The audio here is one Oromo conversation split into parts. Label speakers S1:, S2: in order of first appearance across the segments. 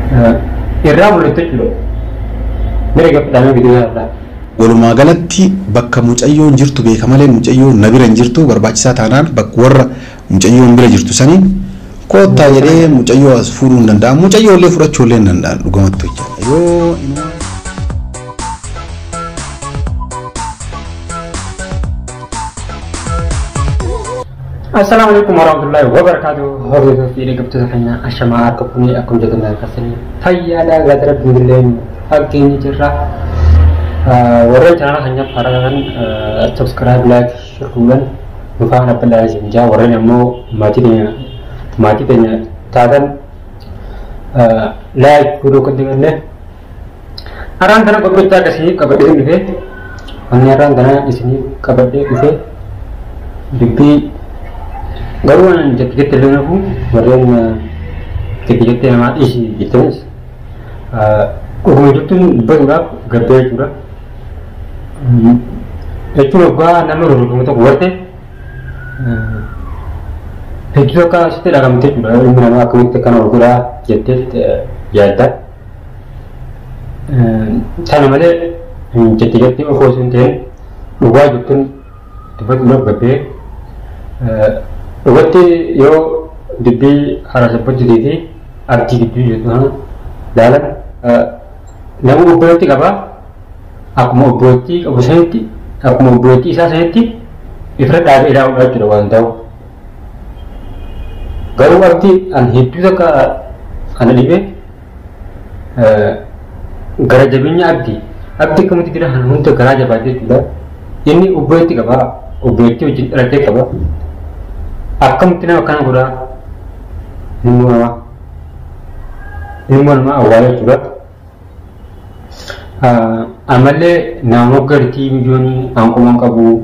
S1: Irraa mul'atu jechuudha. Mira gaffadhaamee viidiyoo irraa.
S2: Walumaa galatti bakka mucayyoon jirtu beeka malee mucayyoon na bira hin jirtu. Barbaachisaa taanaan bakka warra mucayyoon bira jirtu saniin koottaa jedhee mucayyoo as fuudhuu hin danda'amu. Mucayyoo illee fudhachuu illee hin danda'an dhugumatti hojjedha. Yoo
S1: Assalamu alaikum warahmatullahi wabarakatuh. Hordoftoota fi dhaggeeffattoota keenya ashamaa harka fuunee akkam jirtan akkasanii fayyaadha gaata rabbiin illee fakkeenya jirra. Warreen chaanaala keenyaaf haaraa ta'an subscribe, like, share godhuun nu faana bal'aa isin jaa. Warreen ammoo maatii keenya taatan like godhuu kan dibanne. Har'aan kana qophichaa akkasii qabadhee dhufe. Wanni har'aan kana isinii qabadhee dhufe dubbii garuu waan jette jette illee nafu warreen jette jette namaa dhiisi jettanis dhuguma jirtuun dubbatuudhaaf gabbee jechuudha. Jechuun waggaa nama rurrukumu tokko warte hedduu akka sitti dhagamte jechuudha. Ilmi namaa akkamitti akkana ol godhaa jettee yaadda. Sana malee jette jettee ofoo osoo hin ta'in dhugaa jirtuun dubbatuudhaaf gabbee dhugatti yoo dubbii hara sabbatuutii fi abdii gidduu jirtu kana ilaalan, nama obboleetti qaba. Akkuma obboleettii qabu sanitti, akkuma obboleettii isaa sanitti ifra dhaabee ilaaluudha jechuudha waan ta'u. Garuu abdii an hedduu takka ana dhibee gara jabeenya abdii. Abdii akkamitti jira kana hunda garaa jabaatee jechuudha. Inni obboleetti qaba, obboleettii wajjin dhalatee qaba. Akkamitti nama akkana godhaa? Ilmoo namaa awwaala jechuudha. Ammallee nama moggartii mijoonii hanquman qabu,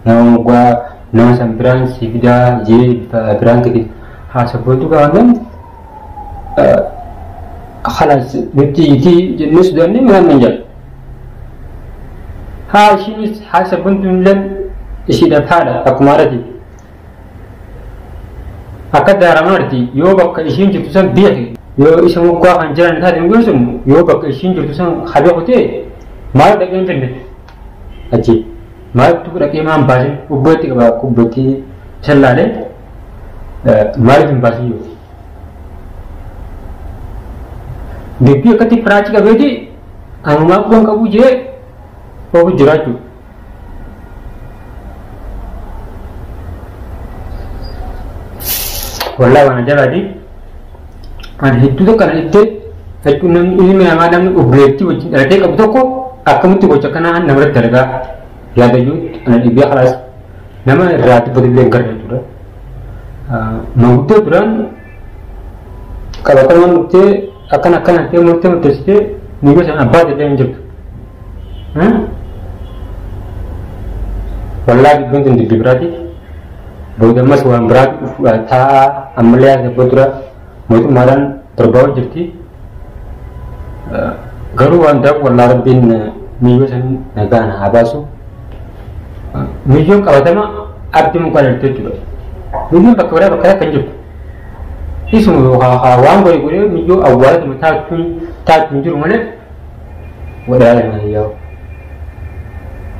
S1: nama moggaa nama san biraan si fidaa jee bifa biraan ta'e haasabootu qabaatan خلاص nuti itti jennee sodaannee maal jedha. Haa, ishiinis haa sabboontu illee ishiidhaaf haadha akkuma haadhati. Akka daaramaarti yoo bakka ishiin jirtu san beeke, yoo isa moggaa kan jiran taate mugaan sun yoo bakka ishiin jirtu san haa ta'e, maal dhaqee hin finne achi maaltu dhaqee maan baasin? Obboleetti qaba, obboleettii isa laalee maaliif hin baasin? Yoo dubbii akkatti firaachi qabeeti anumaa quban qabu jee oofu jiraachuu. Wallaahi waan ajaa'ibaati. Ani hedduu tokko kana itti jechuun namni ilmi namaa, namni obboleettii wajjin dhalatee qabu tokko akkamitti gocha kanaa namarratti dalagaa yaadayyuu ana dhibbee khalaas nama irraa dubbatu illee hin garre jechuudha. Manguddoo duraan qabatamaan dhuftee akkana akkana ta'ee murtee murteessitee miyyoo sana abbaa illee hin jirtu. Wallaahi dubbiin tun dubbii biraati. Booda ammas waan biraatu dhufuudha taa'aa. Ammallee yaada dura mootummaadhaan torbaa jirti. Garuu waan ta'eef wallaa rabbiin miyyoo san nagaan haa baasu. Miyyoon qabatama abdii mukaa jirtu jechuudha. Miyyoon bakka biraa bakka kan jirtu. Isuma waan godhe godhee miyyoo awwaalatuma taachuun jiru malee wadhaala yaa'u.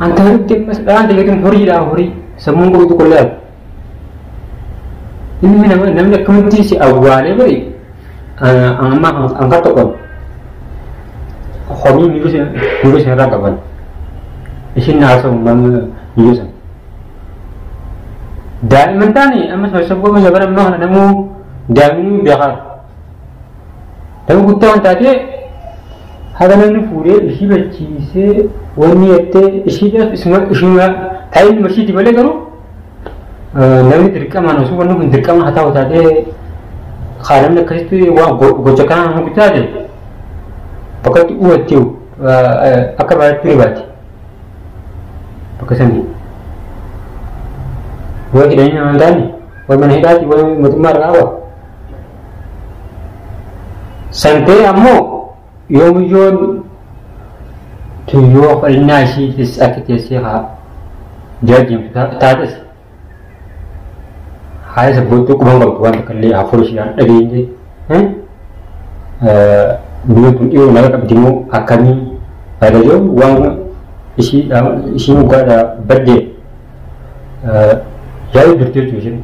S1: Anta horiitti ammas dhaan ta'eetu horiidhaa horii sammuun qabu tokko illee ilmi namaa namni akkamitti si awwaalee bari amma hanga tokkoon homii miyyoo sana irraa qaban ishiin haasa'u miyyoo sana. Daa'imman taane amma sassaboo bara ammaa kana namuu daa'imni beekaa. Nama guddaa waan taatee haga namni fuudhee ishii barsiisee wanni jettee ishiidhaaf isuma ishuma taa'ee ilma ishiiti malee, garuu namni dirqamaan osoo wanni kun dirqama haa ta'u taatee haa namni akkasitti waan gocha kanaa nama guddaa ta'e bakkatti uumatti akka baay'atti ni baati. Bakka sanii. Yoo hidhanii nama hin taane, way mana hidhaati, way mootummaa irraa qaba. Santee ammoo yoomiyyoon tuyyoo fadhinnaa ishiitis akka teessee haa jaajiimtu taates haala sabboontuu quban qabdu waan takka illee hafuura ishiidhaan dhageenye. Biyya kun dhiyoo naga qabdi moo akkamii faayidaa jiru waan ishii mukaadhaa baddee yaa'uu jirti jechuudha isheen.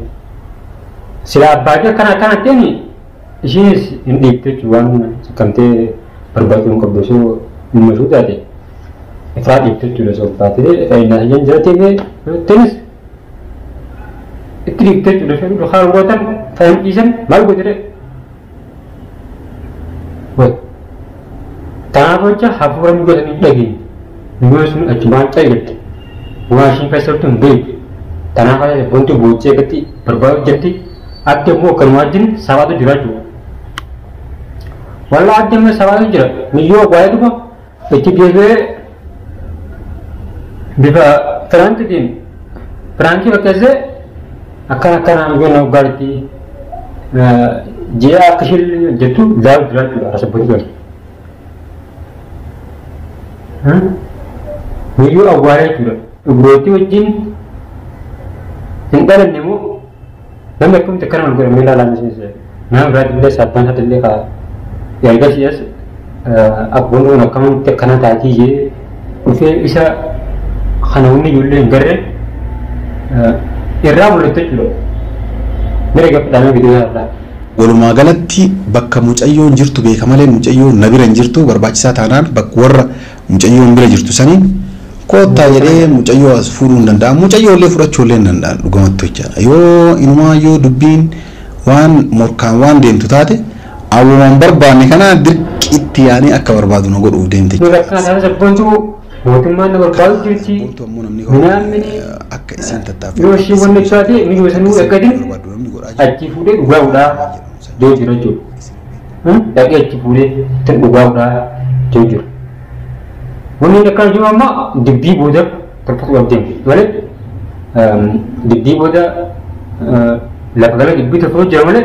S1: Silaa abbaatee akkana akkana ta'een ishiinis hin dhiibte jechuudha waan saqqamtee barbaaduu hin qabdu osoo dhimma ishuu taate ifaa dhiibte jechuudha osoo abbaatee fayyinaa isheen jira ta'enis itti dhiibte jechuudha isheen dhukaa gootan fayyam dhiisan maal goote ree? Kanaaf jecha hafuura nu godhanii hin dhageenye. Miyyoo sun achumaan cayyadde. Waan ishiin keessa jirtu hin beektu. Kanaaf wanti boochee akkatti barbaadu jirti. Adda immoo akkanuma wajjin sabaatu jira jechuudha. Wallaa adda immoo sabaatu jira. Miyyoo waa'ee dhufa itti deebi'ee bifa firaankiitiin firaankii fakkeessee akkana akkana miyyoo na gaariitti ji'a akka isheen jettu ilaalu jira jechuudha. Rasabbooti jira. Miyyoo awwaalee jechuudha. Dhugurootii wajjin hin dhalanne immoo namni akkamitti akkana wal godhamee ilaalaa miseensa. Nama biraatti illee saabbaan isaatti illee kaa ergasii as abboon kun akkamitti akkana taatii jee dhufee isa kana hundi ijoollee hin garre irraa mul'atu jechuudha. Mira gaffadhaamee bituu irraa.
S2: Walumaa galatti bakka mucayyoon jirtu beeka malee mucayyoon na bira hin jirtu barbaachisaa taanaan bakka warra mucayyoon bira jirtu saniin koottaa jedhee mucayyoo as fuudhuu hin danda'amu. Mucayyoo illee fudhachuu illee hin danda'an dhugumatti jechaadha. Yoo inumaa yoo dubbiin waan morkaan waan deemtu taate awwaan barbaanne kana dirqiitti yaanii akka barbaadu na godhuuf deemte.
S1: Nuti akkana taate sabboontu mootummaan na barbaadu jirti.
S2: Sabboontu ammoo namni
S1: Minaamni
S2: akka isiin tattaaffatu
S1: yoo ishii wanni taate miyyoo sanuu eeggatin
S2: barbaadu namni godhaa jiru.
S1: achi fuudhee dhugaa godhaa jiru jira jechuudha. Dhaqee achi fuudhee ittiin dhugaa godhaa jiru jira. Wanni inni akkana jiru amma dubbii booda tolfatu deemti malee dubbii booda lafa gala dubbii tolfatu jira malee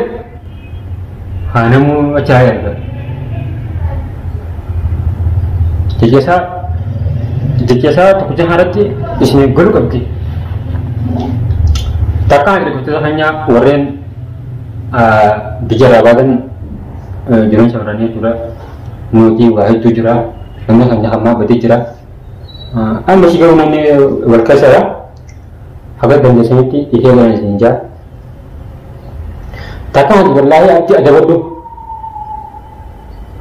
S1: haa namuu achi haa argatu. Jecha isaa tokkicha irratti isin godhu qabdi. Takkaan agrikultoota keenyaa warreen biyya irraa baatan jiran shamarranii jechuudha. Mootii waa hedduu jira. Namni keenya hammaa badee jira. Amma ishii garuu namni wal keessadha. Haga dandeessanitti ishee godhan isin jaa. Takkaan ati wallaahi abdii adabadhu.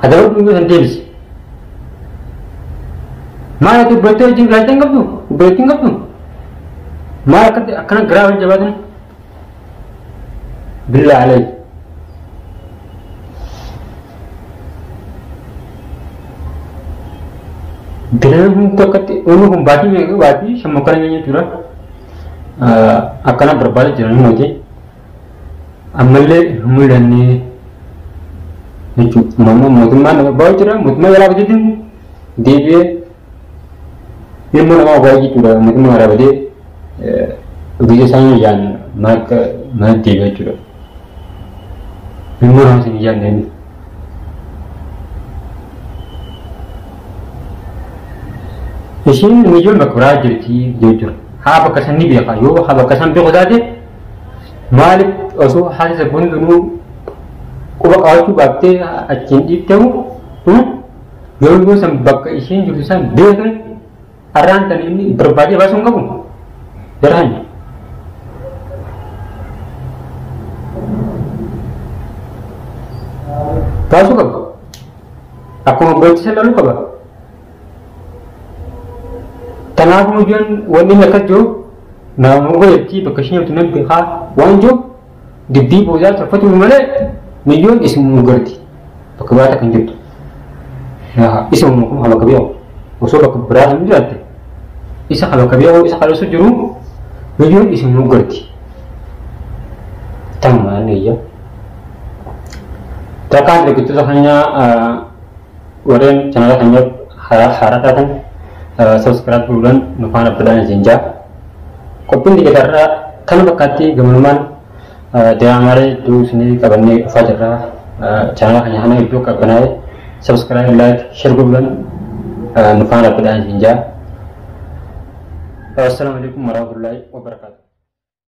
S1: Adabadhu immoo san deebisi. Maal ati obboleettii wajjin ilaalcha hin qabdu? Obboleettii hin qabdu? Maal akkatti akkana garaa wal jabaatan? Billaa alayhi. Bilaan kun akkatti inni kun baatii meeqa baatii shammakkana nyaanya jechuudha. Akkana barbaada jiran mootii. Ammallee hin mul'anne jechuudha. Mootummaan nama barbaadu jira. Mootummaa jalaa bateetiin deebi'ee ilmoo namaa waa'ee jechuudha. Mootummaa jalaa batee biyya isaanii ijaan mana deebi'ee jechuudha. Ilmoo namaa isin ijaan deebi'e. Ishiin mijoon bakka biraa jirti jechuudha. Haa bakka san ni beeka yoo haa bakka san beeku taate maaliif osoo haati sabboon tunuu quba qabaachuu baattee achiin dhiibtamu yoo yoo san bakka ishiin jirtu san beekan har'aan tan inni barbaadee baasuu hin qabu. Jaraan. Baasuu qaba. Akkuma obboleettii san laaluu qaba. Kanaafuu mijoon wanni inni akkas jiru nama godhatti bakka isheen jirtu nan beekaa waan jiru dubbii boodaa tolfatu malee mijoon isin garti bakka biraata kan jirtu. Isuma kun bakka beeku osoo bakka biraa hin jiraatte isa bakka beeku isa qalessu jiru mijoon isin garti. Tammaan iyya. Takkaan dargaggoota keenyaa warreen chaanala keenyaaf haaraa taatan subscribe godhuudhaan nu faana dhaabbataa isin jaa. Qophiin xiqqeetarraa kana fakkaatti gamanummaan diraamaalee hedduu isinii qabannee dhufaa jirra. Chaanala keenya kana iddoo qabbanaa'e subscribe, like, share godhuudhaan nu faana dhaabbataa isin jaa. Assalaamu alaikum warahmatullahi wabarakatuh.